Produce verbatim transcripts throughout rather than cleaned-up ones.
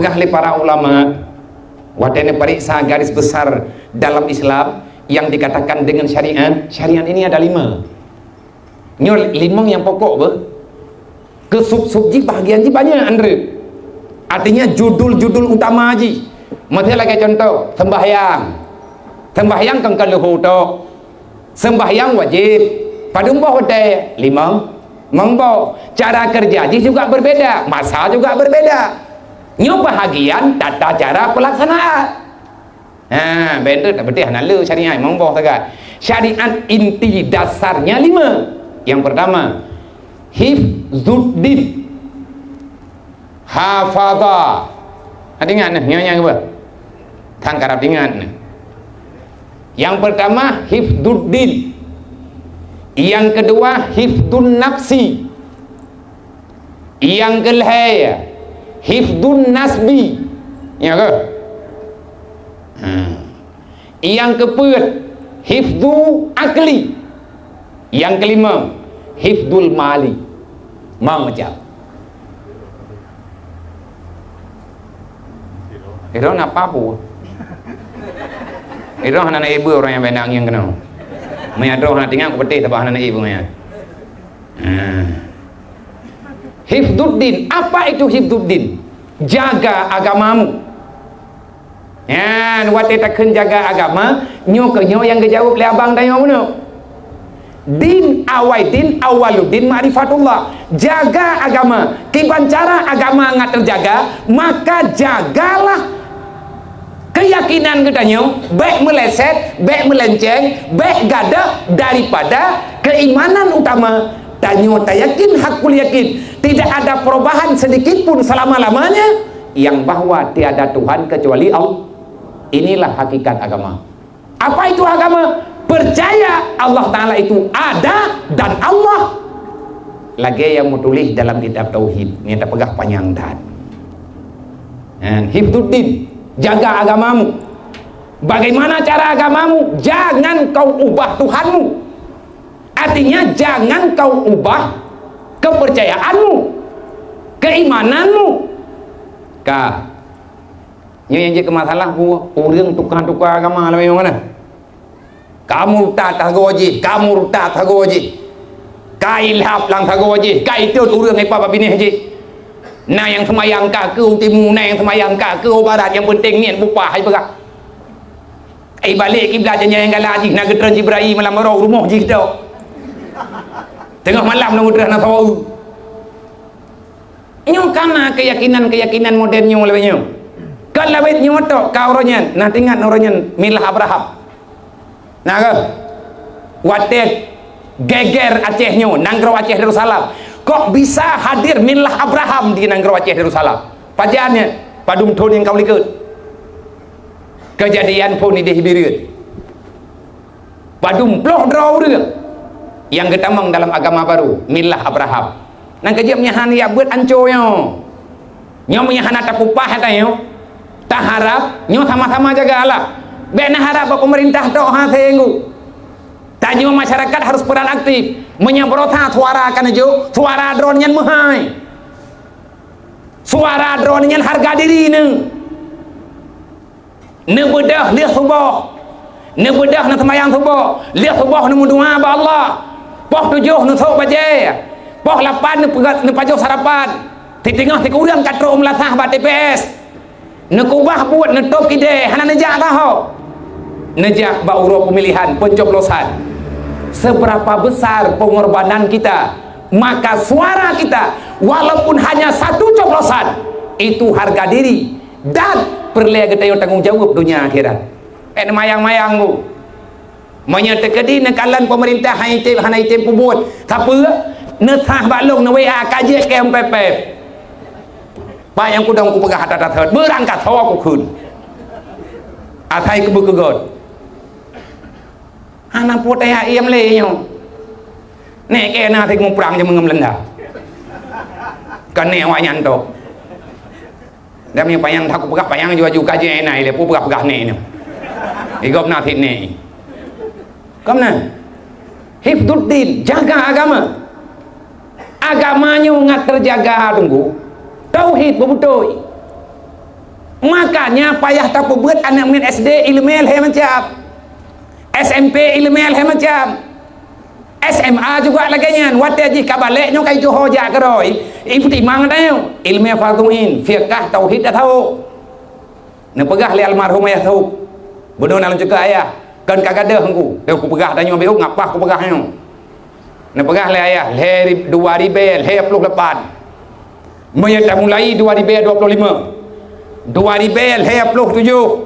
Ahli para ulama, watée neupareksa garis besar dalam Islam yang dikatakan dengan syariat, syariat ini ada lima. Nyoe limong nyang pokok beuh. Keu sub-sub jih, bahagian jih banyak, Andre. Artinya judul-judul utama jih. Miseu lagée contoh, sembahyang. Sembahyang kan ka leuhô tok. Sembahyang wajib. Padum boh watée? Limong. Limong boh. Cara kerja jih juga berbeda, masa juga berbeda. Nyoe bahagian tata cara pelaksanaan. Ha, bèk enteuk tapeuteh hana le syariat limong boh sagai. Syariat inti dasarnya lima. Yang pertama, hifzuddin. Hafadha. Hana ingat nah, nyoe nyang apa? Thang karab ingat nah. Yang pertama, hifzuddin. Yang kedua, hifdun nafsi. Nyang keulhèe, hifdun nasbi. Ya ke? Ha. Nyang keupeuet, hifdu akli. Nyang keulimong, hifdul mali. Mau macam. Iro na apa pu? Iro hana na ibu orang yang benang yang kena. Maya ro hana tinggal ku peutih, tapi hana na ibu maya. Hmm. Hifduddin, apa itu hifduddin? Jaga agamamu. Nyan, watèe takheun jaga agama, nyoe keuh nyoe nyang geujaweueb lé abang tanyoe bunoe. Din, awai din, awaluddin ma'rifatullah. Jaga agama. Kiban cara agama ngat teujaga, maka jagalah keuyakinan geutanyoe, bèk meuleset, bèk meulenceng, bèk gadôh daripada keimanan utama. Tanyoe tayakin hakul yakin, tidak ada perubahan sedikit pun selama-lamanya, yang bahwa tiada Tuhan kecuali Allah. Inilah hakikat agama. Apa itu agama? Percaya Allah Ta'ala itu ada dan Allah lagèe nyang meutuléh dalam kitab tauhid. Nyan tapeugah panyang that. Nyan, hifduddin, jaga agamamu. Bagaimana cara agamamu? Jangan kau ubah Tuhanmu. Artinya, jangan kau ubah kepercayaanmu, keimananmu. Ka. Nyoe nyang jeuet keu masalah, bu-, ureueng tuka-tuka agama lagèe nyoe na. Ka murtad sagoe jih, ka murtad sagoe jih. Ka ilhad lam sagoe jih, ka itot ureueng ipa bak binéh jih. Na nyang seumayang ka keu u timu, na nyang seumayang ka keu u barat, nyang peunteng niet bupah hai peugah. Ai balek kiblat nyang gala jih, na geutreun Jibrail malam baroe u rumoh jih tok. Teungoh malam na geutreun na sawa. Nyoe ka na keuyakinan-keuyakinan moden nyoe lagèe nyoe. Kon lawét nyoe tok ka uroe nyan, na teuingat uroe nyan Millah Abraham. Na keuh? Watèe geger Aceh nyoe, nanggroe Aceh Darussalam. Kok bisa hadir Millah Abraham di nanggroe Aceh Darussalam? Pajan nyan, padum thon nyang ka u likot. Keujadian phon idéh Bireuen. Padum ploh droe ureueng nyang geutamong dalam agama barô, Millah Abraham. Nang keujeuet meunyo hana jak beuet anco nyoe. Nyoe meunyo hana tapupah ata nyoe, taharab nyoe sama-sama jaga Allah. Bèk na harab bak peumeurintah tok hase ngu. Tanyoe masyarakat harus peran aktif. Meunyo beurota suara ka neujok, suara droeneuh nyan meuhai. Suara droeneuh nyan hareuga diri neuh. Neubeudôh lheueh suboh. Neubeudôh neuseumayang suboh. Lheueh suboh neumeudoa bak Allah. Poh tujoh neusôk bajèe. Poh lapan neupeuga-, neupajoh sarapan. Siteungoh sikureueng ka trok meulasah bak T P S. Neukeubah buet, neutôb idéh, hana neujak saho. Neujak bak uroe peumilihan, pencoblosan. Seberapa besar pengorbanan kita, maka suara kita, walaupun hanya satu coblosan, itu harga diri. Dan peureulèe geutanyoe tanggông jaweueb donya akhirat. Bèk neumayang-mayang bu. Meunyoe teukeudi neukalon peumeurintah hana item, hana item peubuet, sapeue? Neusah bak lôn, neu-W A ka jeuet keu M P P. Bak nyang kudong kupeugah that-that, beurangkat sawa kukheun. Asai keubeukeugot. Hana peue teuyak iem lé nyoe. Nèk kèe na teuk muprang jameun ngon Beulanda. Ka nèk awak nyan tok. Dan meunyoe panyang that kupeugah panyang, aju-aju ka jeuet na ilèe peue peugah-peugah nèk nyoe. Di gob na sit nèk. Ka meunan. Hifduddin, jaga agama. Agama nyoe ngat teujaga teungku. Tauhid beubeutôi. Makanya payah tapeubuet aneuk murit S D ileumèe lhèe macam, S M P ileumèe lhèe macam, S M A juga lagèe nyan. Watèe jih ka balek nyoe ka ijoh ho jak keudroe, ipeutimang tanyoe ileumèe fardhu ain, fiqah, tauhid, tasawuf. Neupeugah lé almarhum Ayah Thôk, "Bunoe na lôn ceukeu Ayah, kon ka gadôh Teungku." Teungku peugah tanyoe beu ngapa kupeugah nyoe. Neupeugah lé Ayah, lhèe ri-, dua ribèe lhèe ploh lapan. Meunyoe tamulai dua ribèe dua ploh lima, dua ribèe lhèe ploh tujoh,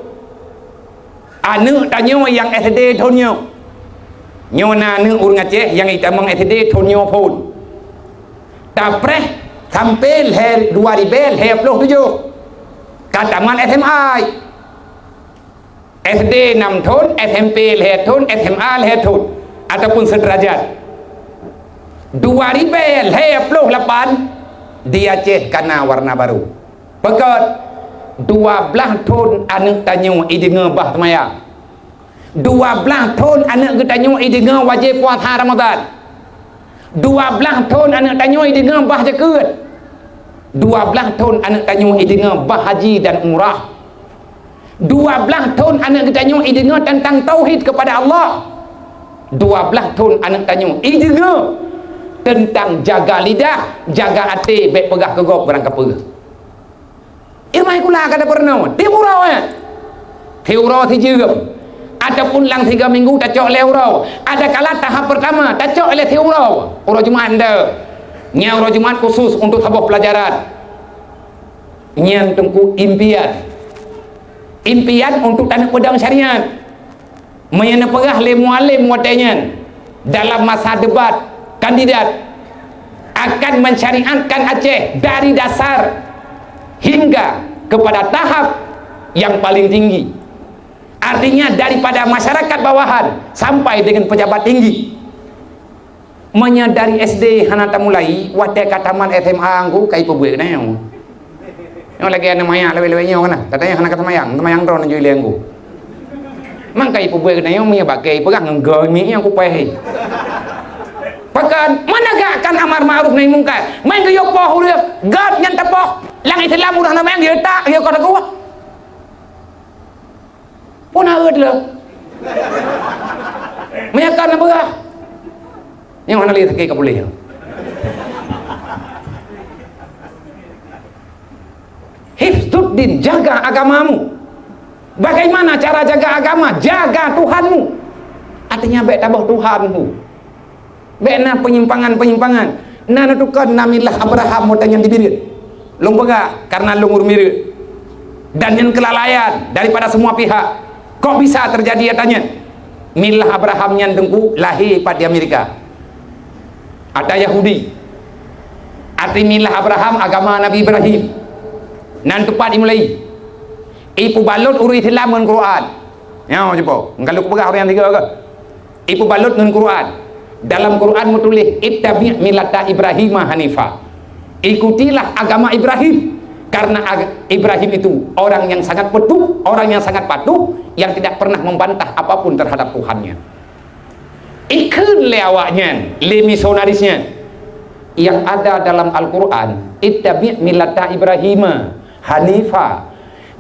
aneuk tanyoe nyang S D thon nyoe. Nyoe na aneuk ureueng Aceh nyang itamong S D thon nyoe phôn. Tapreh sampai lhèe, dua ribèe lhèe ploh tujoh, ka tamat S M A. S D nam thon, S M P lhèe thon, S M A lhèe thon, ataupun seudeurajat. Dua ribèe lhèe ploh lapan, di Aceh ka na warna baru. Peukot, dua blaih thon aneuk tanyoe ideungoe bah seumayang. Dua blaih thon aneuk geutanyoe ideungoe wajéb puasa Ramadhan. Dua blaih thon aneuk tanyoe ideungoe bah jakeuet. Dua blaih thon aneuk tanyoe ideungoe bah haji dan umrah. Dua blaih thon aneuk geutanyoe ideungoe teuntang tauhid keupada Allah. Dua blaih thon aneuk tanyoe ideungoe teuntang jaga lidah, jaga até, bèk peugah keu gob barang kapeue. Ié mai kula ka dapur nyoe, tiep uroe, eh. Tiep uroe sijeuem. Ataupun lam tiga minggu tacok lhèe uroe. Ada kala tahap pertama tacok lé tiep uroe. Uroe Jumat ndak. Nyan uroe Jumat khusus untuk saboh pelajaran. Nyan Teungku impian. Impian untuk taneuk peudong syariat. Meunyoe neupeugah lé mualem watèe nyan, dalam masa debat, kandidat akan mensyariatkan Aceh dari dasar hingga kepada tahap yang paling tinggi. Artinya, daripada masyarakat bawahan sampai dengan pejabat tinggi. Meunyoe dari S D hana tamulai, watèe ka tamat S M A Teungku, ka ipeubuet keunoe. Nyoe lagèe aneuk manyak lawét-lawét nyoe kana. Katanya hana ka seumayang, seumayang droe neujui lé Teungku. Mang ka ipeubuet keunoe, meunyoe bakée ipeugah ngon goe mi nyang kupaih. Pakon, meunegakkan amar ma'ruf nahi mungkar. Main geuyue poh ureueng, göt nyan tapoh. Lam Islam udah na main geuyue tak, geuyue koh teugok. Pun na reuet lom. Meunyoe ka na beurah. Nyang hana lé sakét ka puléh. Hifzuddin, jaga agamamu. Bagaimana cara jaga agama? Jaga Tuhanmu. Artinya, bèk taboh Tuhanmu. Bèk na peunyimpangan-peunyimpangan. Na neutukon na milah Abraham watèe nyan di Bireuen. Lôn peugah, karena lôn ureueng Bireuen. Dan nyan keulalaian daripada semua pihak. Kok bisa terjadi ata nyan? Milah Abraham nyan Teungku lahé pat di Amerika. Ata Yahudi. Arti milah Abraham agama Nabi Ibrahim. Nan teupat imulai. Ipeubalot ureueng Islam ngon Quran. Nyoe cuba, ngon ka lôn peugah ureueng nyang tiga ke. Ipeubalot ngon Quran. Dalam Quran meutuléh, "Ittabi' millata Ibrahima hanifa." Ikutilah agama Ibrahim. Karena ag-, Ibrahim itu orang yang sangat patuh, orang yang sangat patuh, yang tidak pernah membantah apapun terhadap Tuhannya. Ikheun lé awaknyan, lé misionaris nyan, yang ada dalam Al-Quran, "Ittabi' millata Ibrahima hanifa."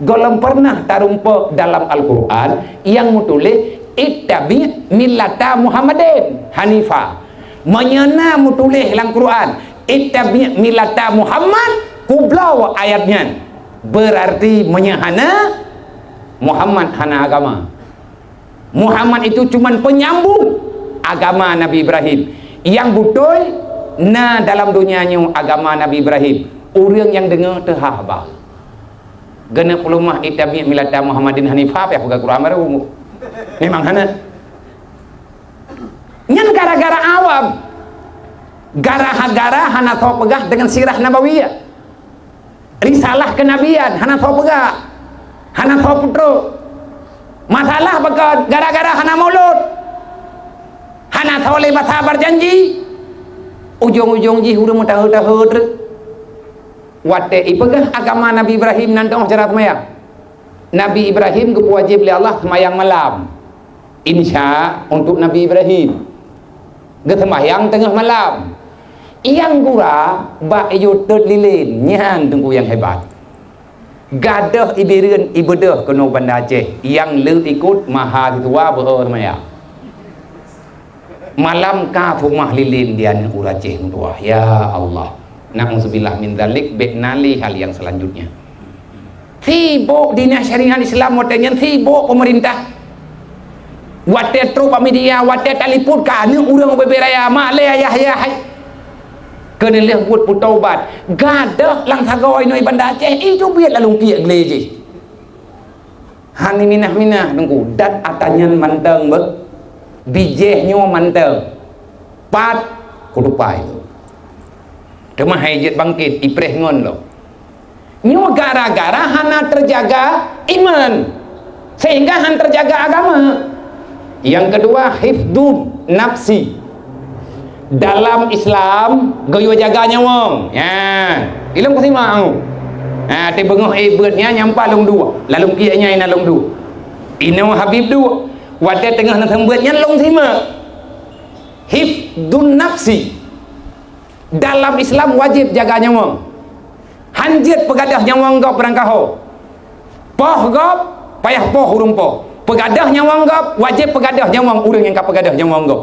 Gohlom pernah tarumpok dalam Al-Quran nyang meutuléh, "Ittabi' millata Muhammadin hanifa." Meunyoe na meutuléh lam Quran, "Ittabi' millata Muhammad," kubloe ayat nyan. Berarti meunyoe hana, Muhammad hana agama. Muhammad itu cuman penyambung agama Nabi Ibrahim. Nyang beutôi na dalam donya nyoe agama Nabi Ibrahim. Ureueng nyang deungoe teuhah bah. Geuneuk peuleumah, "Ittabi' millata Muhammadin hanifa," payah peugah Quran baru. Memang hana. Nyan gara-gara awam. Gara-gara hana soe peugah dengan sirah nabawiyah. Risalah kenabian hana soe peugah, hana soe peutrok. Masalah pakon? Gara-gara hana mulod, hana soe lé basa berjanji. Ujong-ujong jih ureueng meutaheu-taheu treuk. Watée ipeugah agama Nabi Ibrahim nan teungoh cara seumayang. Nabi Ibrahim geupeuwajéb lé Allah seumayang malam. Insya untuk Nabi Ibrahim. Geuseumayang teungoh malam. Nyang gura bak yue teut lilén, nyan teungku nyang hebat. Gadôh i Bireuen, i Beudôh keunoe Banda Aceh, nyang le ikot mahasiswa beuhe teumaya. Malam ka seumah lilin di aneuk ureueng Aceh meutuwah. Ya Allah. Na'udzubillah min dzalik, bék na lé hal nyang seulanjutnya. Sibok dinas syariat Islam watée nyan, sibok peumeurintah. Watée trok bak media, watée taliput ka aneuk ureueng ubé-bé raya, mak lé ayah-ayah hai. Keuneulheueh buet peutobat. Gadôh lam sagoe inoe i Banda Aceh, ijubiet lalong kiek glé jih. Hani minah-minah Teungku, dan ata nyan mantong beuh, bijéh nyoe mantong. Pat kutupai tu. Teuma hai jeuet bangkét, ipreh ngon lom. Nyoe gara-gara hana teujaga iman, sehingga han teujaga agama. Nyang keudua, hifdun nafsi. Dalam Islam, geuyue jaga nyawöng. Ya, ilong kusimak. Ha, tebeungoh, eh, beuet nyan nyang palong duek. Lalong kiek nyan na lom duek. Inoe Habib duek. Watée teungoh na seumeubeuet nyan lom simak. Hifdun nafsi. Dalam Islam wajéb jaga nyawöng. Han jeuet peugadôh nyawöng gob beurangkaho. Poh gob, payah poh ureuëng poh. Peugadôh nyawöng gob, wajéb peugadôh nyawöng ureuëng nyang ka peugadôh nyawöng gob.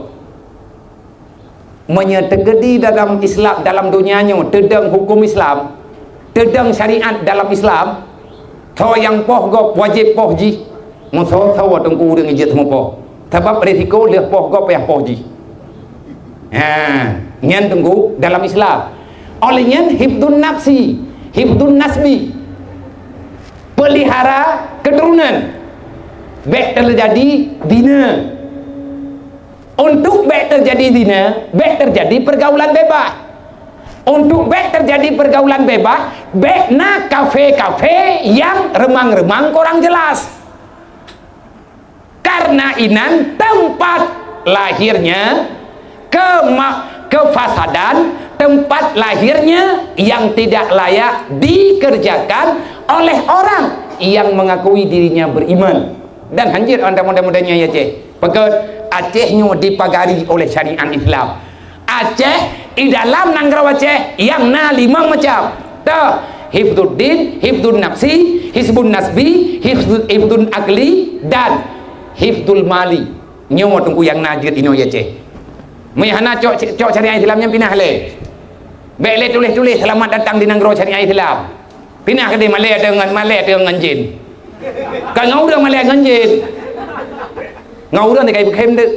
Meunyoe teukeudi dalam Islam, dalam donya nyoe, teudong huköm Islam, teudong syariat dalam Islam, soe nyang poh gob wajéb poh jih, meusoe-soe Teungku ureuëng jeuet teumeupoh. Sabab risiko lheueh poh gob payah poh jih. Ha, nyan Teungku dalam Islam. Oleh nyan hifdun nafsi, hifdun nasbi. Pelihara keturunan. Bék teujadi zina. Untuk bék teujadi zina, bék teujadi pergaulan bebas. Untuk bék teujadi pergaulan bebas, bék na kafe-kafe nyang reumang-reumang kurang jelas. Karena inan tempat lahirnya kema-, kefasadan, tempat lahirnya yang tidak layak dikerjakan oleh orang yang mengakui dirinya beriman. Dan han jeuet anda muda-mudanya ya Aceh. Pakon Aceh nyoe dipagari oleh syariat Islam. Aceh, di dalam nanggroe Aceh nyang na limong macam. Teuh, hifdzuddin, hifdzun nafsi, hifdzun nasbi, hifdzu-, hifdzun akli, dan hifdzul mali. Nyoe Teungku nyang na jeuet inoe Aceh. Meunyo hana cok, cok syariat Islam nyan pinah lé. Bék lé tuléh-tuléh selamat datang di nanggroe syariat Islam. Pinah keudéh malée ateueh ngon, malée ateueh ngon jén. Ka ngon ureuëng malée ngon jén. Ngon ureuëng teuka ibeukhem deuk.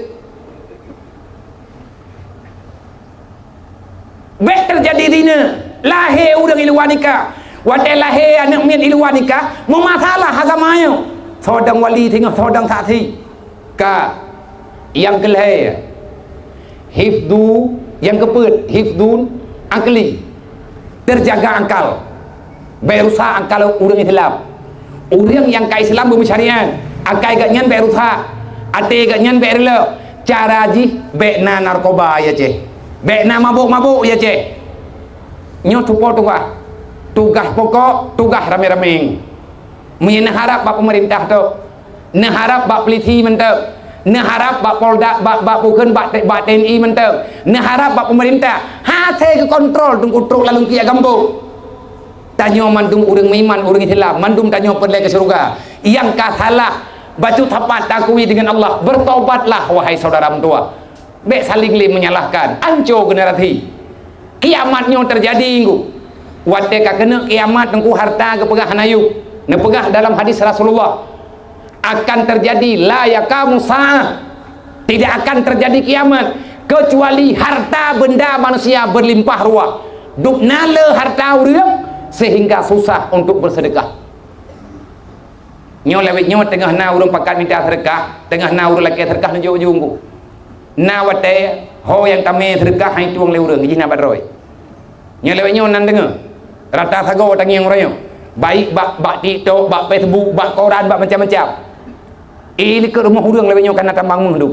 Bék teujadi dina, lahé ureuëng i luwa nikah. Watée lahé aneuk miet i luwa nikah, meumasalah agama nyoe. Sodang wali singoh sodang saksi. Ka, nyang keulhée, hifdzu, nyang keupeuet, hifdzun akli, teujaga akal. Bék rusak akal ureuëng Islam. Ureuëng nyang ka Islam beumeusyariat, akai geuh nyan bék rusak. Até geuh nyan bék reulok. Cara jih bék na narkoba ya Aceh. Bék na mabök-mabök ya Aceh. Nyoe tupo tugaih. Tugaih pokok, tugaih ramé-ramé. Meunyoe neuharab bak peumeurintah tu, neuharab bak polisi mantong, neuharab bak Polda, bak, bak bukon, bak, bak T N I mantong, neuharab bak peumeurintah. Hase geukontrol Teungku trok lalong kiek gampông. Tanyoe mandum ureuëng meuiman, ureuëng Islam, mandum tanyoe peureulée keu syeuruga. Nyang ka salah, bacut sapat takui deungon Allah, bertobatlah wahai saudara meutuwah. Bék saling lé menyalahkan, anco generasi. Kiamat nyoe teujadi Teungku. Watée ka keuneuk kiamat Teungku harta geupeugah hana yub. Neupeugah dalam hadis Rasulullah, akan terjadi la yakamu sa'ah. Tidak akan terjadi kiamat kecuali harta benda manusia berlimpah ruah. Dubna le harta ureuëng sehingga susah untuk bersedekah. Nyoe lawét nyoe teungoh na ureuëng pakat mita seudeukah, teungoh na ureuëng lakée seudeukah neujok-jok Teungku. Na watée ho nyang tamé seudeukah han itueng lé ureuëng jih na bak droe. Nyoe lawét nyoe nan deungoe. Rata sagoe tangieng uroe nyoe. Baik bak, bak TikTok, bak Facebook, bak koran, bak macam-macam. Eh, likot rumoh ureuëng lawét nyoe kana tamong meuh dum.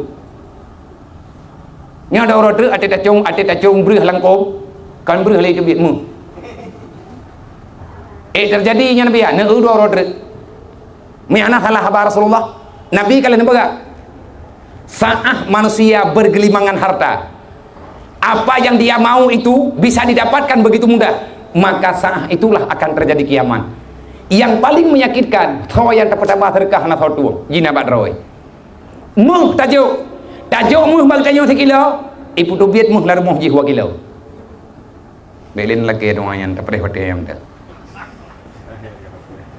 Nyoe ada uroe treuk até tacong, até tacong breueh langkom, kan breueh lé teubiet meuh. Eh, terjadi nyan Nabi, ya, neu dua uroe treuk. Meuhana salah haba Rasulullah. Nabi ka lheueh neupeugah, saah manusia bergelimangan harta. Apa yang dia mau itu bisa didapatkan begitu mudah. Maka saah itulah akan terjadi kiamat. Nyang paleng menyakitkan, soe nyang tapeutamah seudeukah hana soe tueng, jih na bak droe. Méuh tajok, tajok méuh bak tanyoe sikilo, ipeuteubiet méuh lam rumoh jih dua kilo. Bèk lé lakèe doa nyan, tapreh watèe nyan teuh.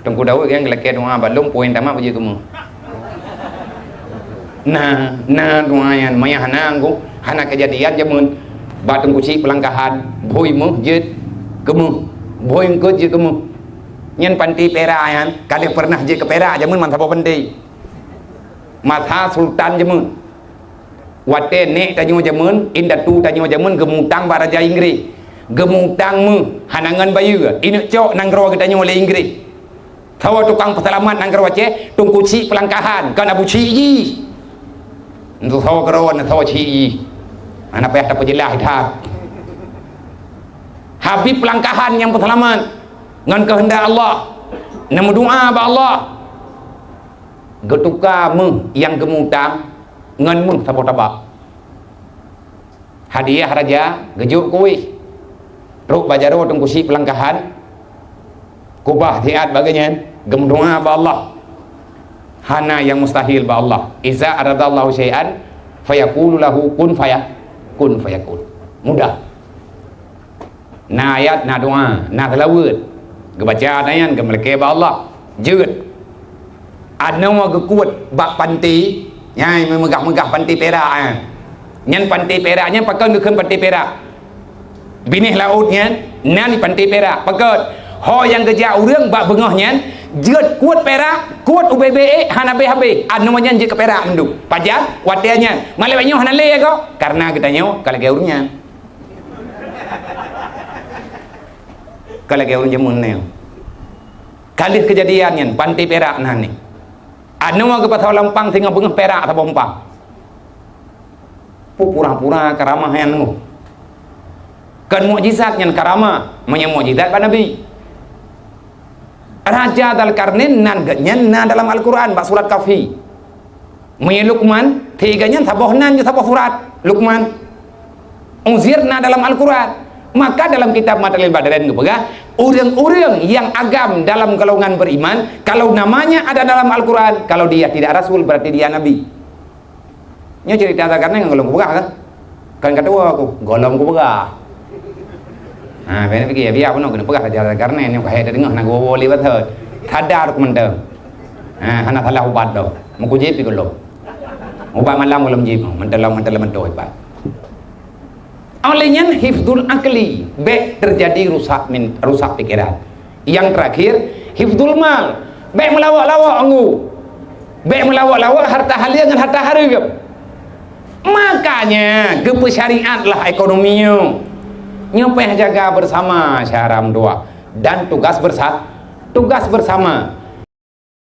Teungku Daud nyang lakèe doa bak lôn, poin tamat beujeuet keu méuh. Na, na doa nyan, manyah na anggô, hana keujadian jameun. Bak Teungku Chik Peulangkahan, bhôi méuh jeuet keu méuh, bhôi eungkôt jeuet keu méuh. Nyan panté pirak nyan, ka lheueh peureunah jeuet keu pirak jameun, man saboh panté. Masa sultan jameun. Watèe nèk tanyoe jameun, indatu tanyoe jameun geumutang bak raja Inggris. Geumutang méuh, hana ngon bayeue, ineuk cok nanggroe geutanyoe lé Inggris. Saboh tukang peuseulamat nanggroe Aceh, Teungku Chik Peulangkahan, kon Abu Chik jih. Neusoe keudroe, neusoe chik jih. Hana payah tapeujeulaih that. Habib Peulangkahan nyang peuseulamat ngon keuheundak Allah. Neumeudoa bak Allah. Geutuka méuh nyang geumutang ngon méuh saboh tabak. Hadiah raja geujok keu wéh. Trok bak jaroe Teungku Chik Peulangkahan, kubah siat bak geuh nyan, geumeudoa bak Allah. Hana nyang mustahil bak Allah. Iza aradallahu syai'an fayaqulu lahu kun faya-, kun fayakun. Mudah. Na ayat, na doa, na seulaweuet. Geubaca ayat nyan, geumeulakèe bak Allah. Jeuet. Anoe geukuet bak panté, nyan meugah-meugah panté pirak nyan. Nyan panté pirak nyan pakon geukheun panté pirak. Binéh laôt nyan, nan panté pirak. Pakon? Ho nyang geujak ureueng bak beungoh nyan, jeuet kuet pirak, kuet ubé-bé ék, hana habéh-habéh. Anoe nyan jeuet keu pirak mandum. Pajan? Watèe nyan. Malam nyoe hana lé kok. Karena geutanyoe ka lagèe ureueng nyan. Ka lagèe ureueng jameun nyoe. Ka lheueh keujadian nyan, panté pirak na nyoe. Anoe geupasoe lam pang singoh beungoh pirak saboh umpang. Peue pura-pura karamah nyan nyoe. Kon mukjizat nyan karamah, meunyoe mukjizat bak Nabi. Raja Dzulkarnain nan geuh nyan na dalam Al-Quran bak surat Kahfi. Meunyoe Luqman, tiga nyan saboh nan nyoe saboh surat. Luqman. Uzair na dalam Al-Quran. Maka dalam kitab Mathalil Badarain geupeugah, ureueng-ureueng nyang agam dalam golongan beriman, kalau namanya ada dalam Al-Quran, kalau dia tidak rasul, berarti dia nabi. Nyoe cerita Dzulkarnain ngon gohlom kupeugah kan? Kan ketua aku, gohlom kupeugah. Ha, biar pikir, ya, biar pun kena peugah Raja Dzulkarnain nyoe, kahai deungoe na geuwoe lé batot. Sadar aku mantong. Ha, hana salah ubat dah. Meukuji pi gohlom. Ubat malam gohlom jih, mantong, mantong, mantong ubat. Oleh nyan hifdzul akli, bèk terjadi rusak min-, rusak pikiran. Yang terakhir, hifdzul mal, bèk meulawak-lawak anggô. Bèk meulawak-lawak harta halal ngon harta hareuem. Makanya geupeusyariatlah ekonomi nyoe. Nyoe payah jaga bersama syahram dua dan tugas bersa-, tugas bersama.